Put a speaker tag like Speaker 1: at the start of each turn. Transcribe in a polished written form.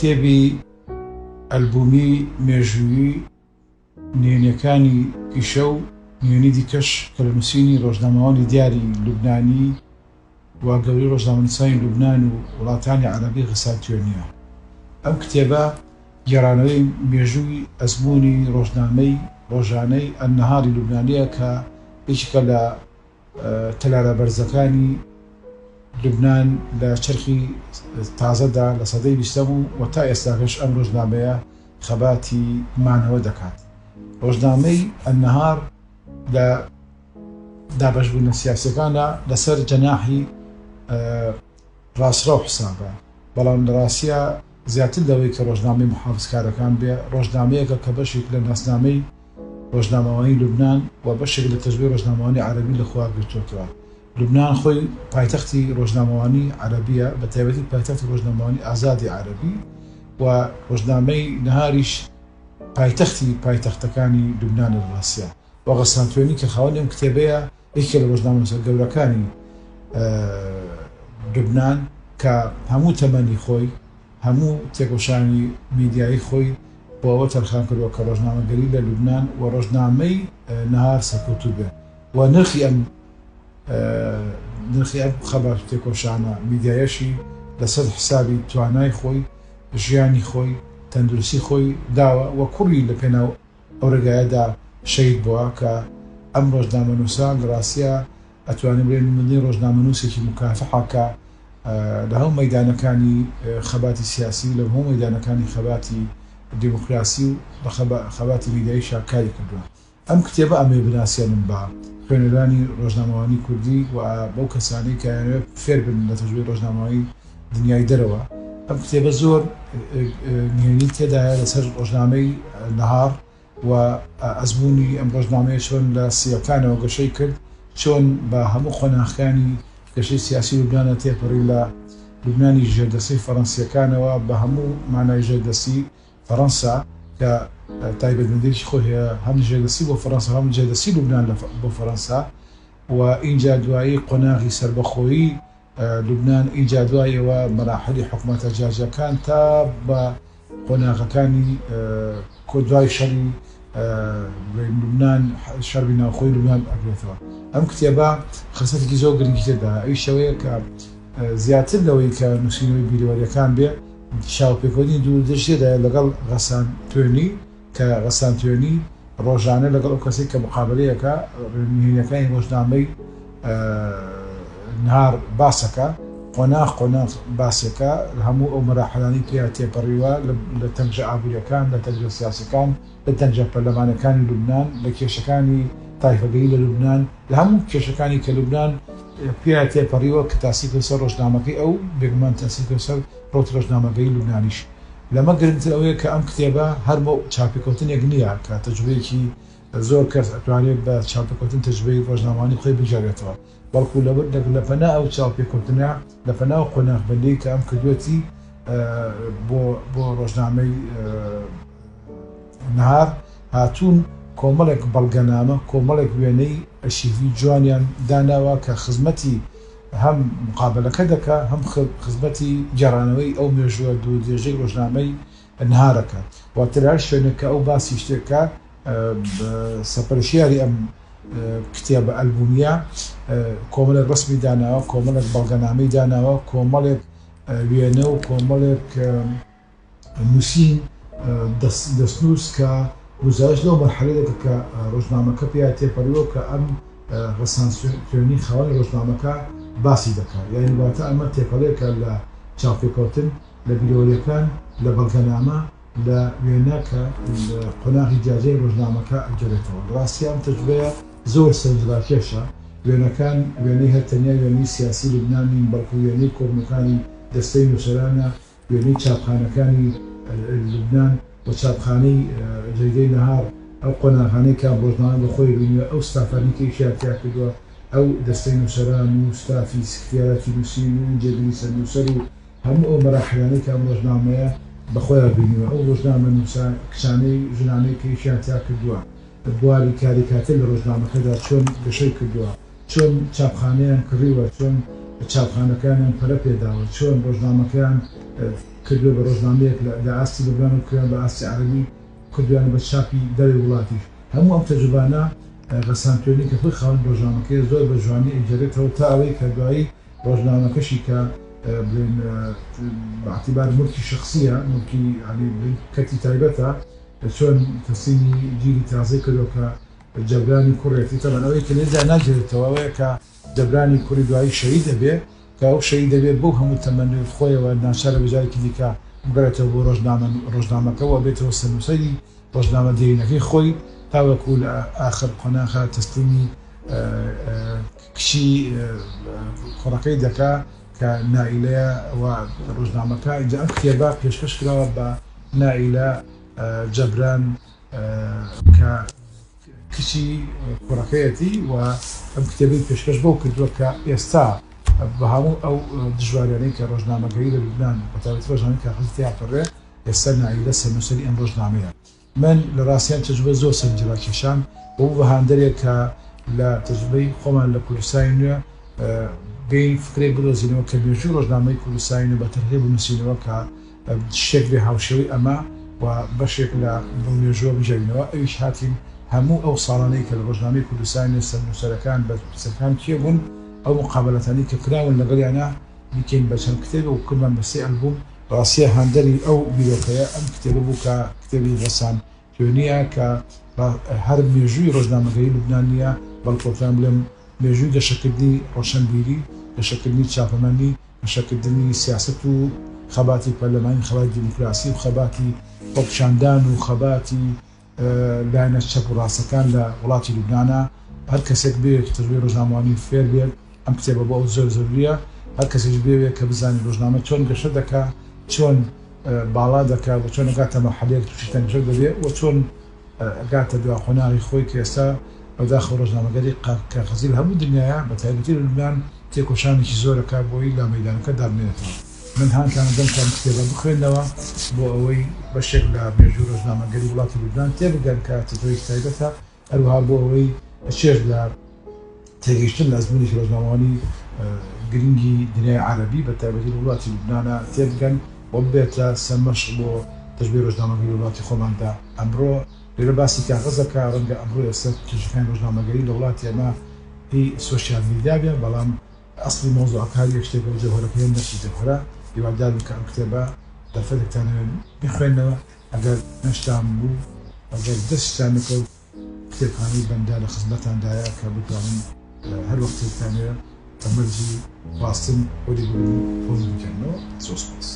Speaker 1: کتێبی ئەلبومی مێژوویی نهێنیەکانی پیشە و نهێنی دیکەش کە لە نووسینی ڕۆژنامەوانی دیاری لوبنانی و گەورەی ڕۆژنامەنووسانی لوبنان و وڵاتانی عەرەبی غەسان توێنییە. ئەم کتێبە گێڕانەوەی مێژووی ئەزموونی ڕۆژنامەی ڕۆژانەی النهار ی لوبنانییە کە یەکێکە لە تەلارە بەرزەکانی لوبنان لە چەرخی تازەدا لە سەدەی بیستەم و تا ئێستاکەش ئەم ڕۆژنامەیە خەباتی مانەوە دەکات. ڕۆژنامەی النهار لە دابەشبوونە سیاسیەکانە لەسەر جەناحی ڕاستڕەو حسابە، بەڵام لە ڕاستیا زیاتر لەوەی کە ڕۆژنامەی محافزکارەکان بێ، ڕۆژنامەیەکە کە بەشێک لە ناسنامەی ڕۆژنامەوانی لوبنان و بەشێک لە تەجروبەی ڕۆژنامەوانی عەرەبی لە خۆیا گرتووەتەوە. لوبنان خۆی پایتەختی ڕۆژنامەوانی عەرەبیە، بە تایبەتی پایتەختی ڕۆژنامەوانی ئازادی عەرەبی و ڕۆژنامەی نەهاریش پایتەختی پایتەختەکانی لوبنانە لە ڕاستیا. و غەسان توێنی کە خاوەنی ئەم کتێبەیە یەکێکە لە ڕۆژنامەنووسە گەورەکانی لوبنان کە هەموو تەمەنی خۆی، هەموو تێکۆشانی میدیایی خۆی بۆ ئەوە تەرخان کردووە کە ڕۆژنامەگەری لە لوبنان و ڕۆژنامەی نەهار سەرکەوتوو بێ و نرخی ئەم نرخی ئەم خەبات و تێکۆشانە میدیایەشی لەسەر حسابی توانای خۆی، ژیانی خۆی، تەندروستی خۆی داوە و کوڕی لە پێناو ئەو ڕێگایەدا شەهید بووە کە ئەم ڕۆژنامەنووسە لە ڕاستیا ئەتوانین بڵێین نمونەی ڕۆژنامەنووسێکی موکافحە کە لە هەموو مەیدانەکانی خەباتی سیاسی و لە هەموو مەیدانەکانی خەباتی دیموکراسی و لە خەباتی میدیاییشا کاری کردووە. ئەم کتێبە ئەمەوێ بناسێنم بە خوێنەرانی ڕۆژنامەوانی کوردی و بەو کەسانەی کە ئەیانەوێت فێر بن لە تەجروبەی ڕۆژنامەوانی دنیای دەرەوە. ئەم کتێبە زۆر نهێنی تێدایە لەسەر ڕۆژنامەی نەهار و ئەزموونی ئەم ڕۆژنامەیە چۆن لە سییەکانەوە گەشەی کرد، چۆن بە هەموو قۆناغەکانی گەشەی سیاسی لوبنانە تێپەڕی لە لوبنانی ژێردەستەی فەڕەنسییەکانەوە بە هەموو مانای ژێردەستی فەڕەنسا کە تایبەتمەندیی خۆی هەیە هەم ژێردەستی بۆ فەڕەنسا هەم ژێردەستی لوبنان بۆ فەڕەنسا و ئینجا دوایی قۆناغی سەربەخۆیی لوبنان ئینجا دوای ئەوە مەراحلی حکومەتە جیاجیاکان تا بە قۆناغەکانی دوای شەڕی لوبنان شەڕی ناوخۆی لوبنان ئەگرێتەوە. ئەم کتێبە خەسڵەتێکی زۆر گرنگی تێدا ئەویش ئەوەیە کە زیاتر لەوەی کە نووسینەوەی بیرەوەریەکان بێ چاوپێکەوتنی دوور درێژ تێدایە لەگەڵ غەسان توێنی کە غەسان توێنی ڕۆژانە لەگەڵ ئەو کەسەی کە مقابەلەیەکە نهێنیەکانی ڕۆژنامەی نهار باسەکە قۆناغ قۆناغ باسێکە هەموو ئەو مەراحلانەی پێیا تێپەڕیوە لە تەنگژە ئابووریەکان لە تەنگژە سیاسەکان لە تەنگژە پەرلەمانەکانی لوبنان لە کێشەکانی تایفەگەری لە لوبنان لە هەموو کێشەکانی کە لوبنان پێیا تێپەڕیوە کە تاسیر کردە سەر ڕۆژنامەکەی ئەو بێگومان تاسیر کردە سەر ڕەوتی ڕۆژنامەگەری لوبنانیش. لەمە گرنگتر ئەوەیە کە ئەم کتێبە هەر بۆ چاوپێکەوتنێک نییە کە تەجروبەیەکی زۆر کەس ئەتوانێت بە چاوپێکەوتن تەجروبەی ڕۆژنامەوانی خۆی بگێڕێتەوە بەڵکو لە پەنا ئەو چاوپێکەوتنە لە پەنا ئەو قۆناغبەندیەی کە ئەم کردوێتی بۆ بۆ ڕۆژنامەی نهار هاتوون کۆمەڵێک بەڵگەنامە کۆمەڵێک وێنەی ئەرشیفی جوانیان داناوە کە خزمەتی هەم مقابەلەکە دەکا هەم خزمەتی گێڕانەوەی ئەو مێژووە دوور درێژەی ڕۆژنامەی نهارەکە. واتە لە هەر شوێنێک کە ئەو باسی شتێک کا سەرپەرشتیاری ئەم کتێبە ئەلبومیە کۆمەڵێک ڕەسمی داناوە، کۆمەڵێک بەڵگەنامەی داناوە، کۆمەڵێک وێنە و کۆمەڵێک نووسین دەستنووس کە گوزارشت لەو مەرحەلەی دەکرد کە ڕۆژنامەکە پێیا تێپەڕیوە کە ئەم غەسان توێنی خاوەنی ڕۆژنامەکە باسی دەکات. یانی واتە ئەمە تێکەڵەیەکە لە چاوپێکەوتن، لە بیرەوەرییەکان، لە بەڵگەنامە، لە وێنە کە قۆناغی جیاجیای ڕۆژنامەکە ئەگێڕێتەوە. لە ڕاستیا ئەم تەجروبەیە زۆر سەرنجڕاکێشە. وێنەکان وێنەی هەر تەنیا وێنەی سیاسی لوبنان نین، بەڵکو وێنەی کۆبوونەکانی دەستەی نووسەرانە، وێنەی چاپخانەکانی لوبنان و چاپخانەی جەریدەی نەهار، ئەو قۆناغانەی کە ئەم ڕۆژنامە بە خۆی بینیوە، ئەو ستافانەی کە ئیشیان تیا کردووە، ئەو دەستەی نووسەران و ستافی سکرتیاراتی نووسین و جێگری سەرنووسەر و هەموو ئەو مەراحیلانەی کە ئەم ڕۆژنامەیە بە خۆیان بینیوە، ئەو ڕۆژنامەنووسە کچانەی ژنانەی کە ئیشیان تیا کردووە، بواری کاریکاتێر لە ڕۆژنامەکەدا چۆن گەشەی کردووە، چۆن چاپخانەیان کڕیوە، چۆن چاپخانەکانیان پەرە پێداوە، چۆن ڕۆژنامەکەیان کردووە بە ڕۆژنامەیەک لە ئاستی لوبنان و کردوویان بە ئاستی عەرەبی، کردوویانە بە چاپی دەرەوەی وڵاتیش. هەموو ئەم تەجروبانە غەسان توێنی کە خۆی خاوەنی ڕۆژنامەکەیە زۆر بە جوانی ئەیگێڕێتەوە تا ئەوەی کە دوایی ڕۆژنامەکەشی کە بڵێن بە ئیعتیبار مولکی شەخسییە، مولکی یانی بڵێن کەرتی تایبەتە، چۆن تەسلیمی جیلی تازەی کردووە کە جەبرانی کوڕێتی. تەبعەن ئەوەی کە لێرەدا ناگێڕێتەوە ئەوەیە کە جەبرانی کوڕی دوایی شەهید ئەبێ، کە ئەو شەهید ئەبێ بەو هەموو تەمەنەی خۆیەوە ناچارە بە جارێکی دیکە بگەڕێتەوە بۆ ڕۆژنامە ڕۆژنامەکە و ئەبێتەوە سەرنووسەری ڕۆژنامە دێرینەکەی خۆی تاوەکو لە ئاخر قۆناغا تەسلیمی کچی کوڕەکەی دەکا کە نائیلەیە و ڕۆژنامەکە ئینجا ئەم کتێبە پێشکەش کراوە بە نائیلە جەبران کە کچی کوڕەکەیەتی و ئەم کتێبەی پێشکەش بەو کردووە کە ئێستا بە هەموو ئەو دژواریانەی کە ڕۆژنامەگەری لە لوبنان بە تایبەتی ڕۆژنامەی کاغەزی تیاپەڕێ ئێستا نائیلە سەرنووسەری ئەم ڕۆژنامەیە. من لە ڕاستیان تەجروبە زۆر سەرنجی ڕاکێشام و بوو بە هاندەرێک کە لە تەجروبەی خۆمان لە کوردستانی نوێ بێین فکرێک بدۆزینەوە کە مێژووی ڕۆژنامەی کوردستانی نوێ بە تەرحێ بنووسینەوە کە شتێک بێ هاوشێوەی ئەمە و بەشێک لە بەو مێژووە بگێڕینەوە ئەویش هاتین هەموو ئەو ساڵانەی کە لە ڕۆژنامەی کوردستانی نوێ سەرنووسەرەکان بەرپرسەکان کێ بوون ئەو مقابەلاتانەی کە کراون لەگەڵیانا بیکەین بە چەند کتێبێک و کردمان بە سێ ئەلبوم. ڕاستیە هاندەری ئەو بیرۆکەیە ئەم کتێبە بوو کە کتێبی غەسان توێنییە کە هەر مێژووی ڕۆژنامەگەری لوبنان نییە بەڵکو ئەتوانم بڵێم مێژووی گەشەکردنی ڕۆشەنبیری، گەشەکردنی چاپەمەنی، گەشەکردنی سیاسەت و خەباتی پەرلەمانی، خەباتی دیموکراسی و خەباتی خۆپیشاندان و خەباتی لایەنە چەپ و ڕاستەکان لە وڵاتی لوبنانە. هەر کەسێک بێوێت تەجروبەی ڕۆژنامەوانی فێر بێت ئەم کتێبە بۆ ئەو زۆر زەروریە. هەر کەسێکیش بێوێت کە بزانێت ڕۆژنامە چۆن گەشە دەکا، چۆن باڵا دەکا و چۆن ئەگاتە مەرحەلەیەک تووشی تەنگژە دەبێ و چۆن ئەگاتە دوا قۆناغی خۆی کە ئێستا بەداخەوە ڕۆژنامەگەری کاغەزی لە هەموو دنیایا بە تایبەتی لە لوبنان تێکۆشانێکی زۆر ئەکا بۆی لە مەیدانەکە دابمێنێتەوە. من هانتان ئەدەم کە ئەم کتێبە بخوێننەوە بۆ ئەوەی بەشێک لە مێژووی ڕۆژنامەگەری وڵاتی لوبنان تێبگەن کە تەجروبەیەکی تایبەتە، هەروەها بۆ ئەوەی چێژ لە تێگەیشتن لە ئەزموونێکی ڕۆژنامەوانی گرنگی دنیای عەرەبی بە تایبەتی لە وڵاتی لوبنانا تێبگەن و ببێتە سەرمەشق بۆ تەجروبەی ڕۆژنامەگەری وڵاتی خۆماندا. ئەمڕۆ لێرە باسی کاغەز دەکا، ڕەنگە ئەمڕۆ ئێستا کێشەکانی ڕۆژنامەگەری لە وڵاتی ئێمە هی سۆشیال میدیا بێ، بەڵام ئەسڵی مەوزوعەکە هەر یەک شتێکە و جەوهەرەکەی هەر نەفسی جەوهەرە. هیوادارم کە ئەم کتێبە دەرفەتێکتان هەبێ بیخوێننەوە، ئەگەر نەشتان بوو، ئەگەر دەستیشتان نەکەوت، کتێبخانەی بەندە لە خزمەتاندایە کە بتوانن هەر وەختێکتان هەیە بە مەرجی خواستن وەری بگرن و خۆش بیخوێننەوە. زۆر سوپاس.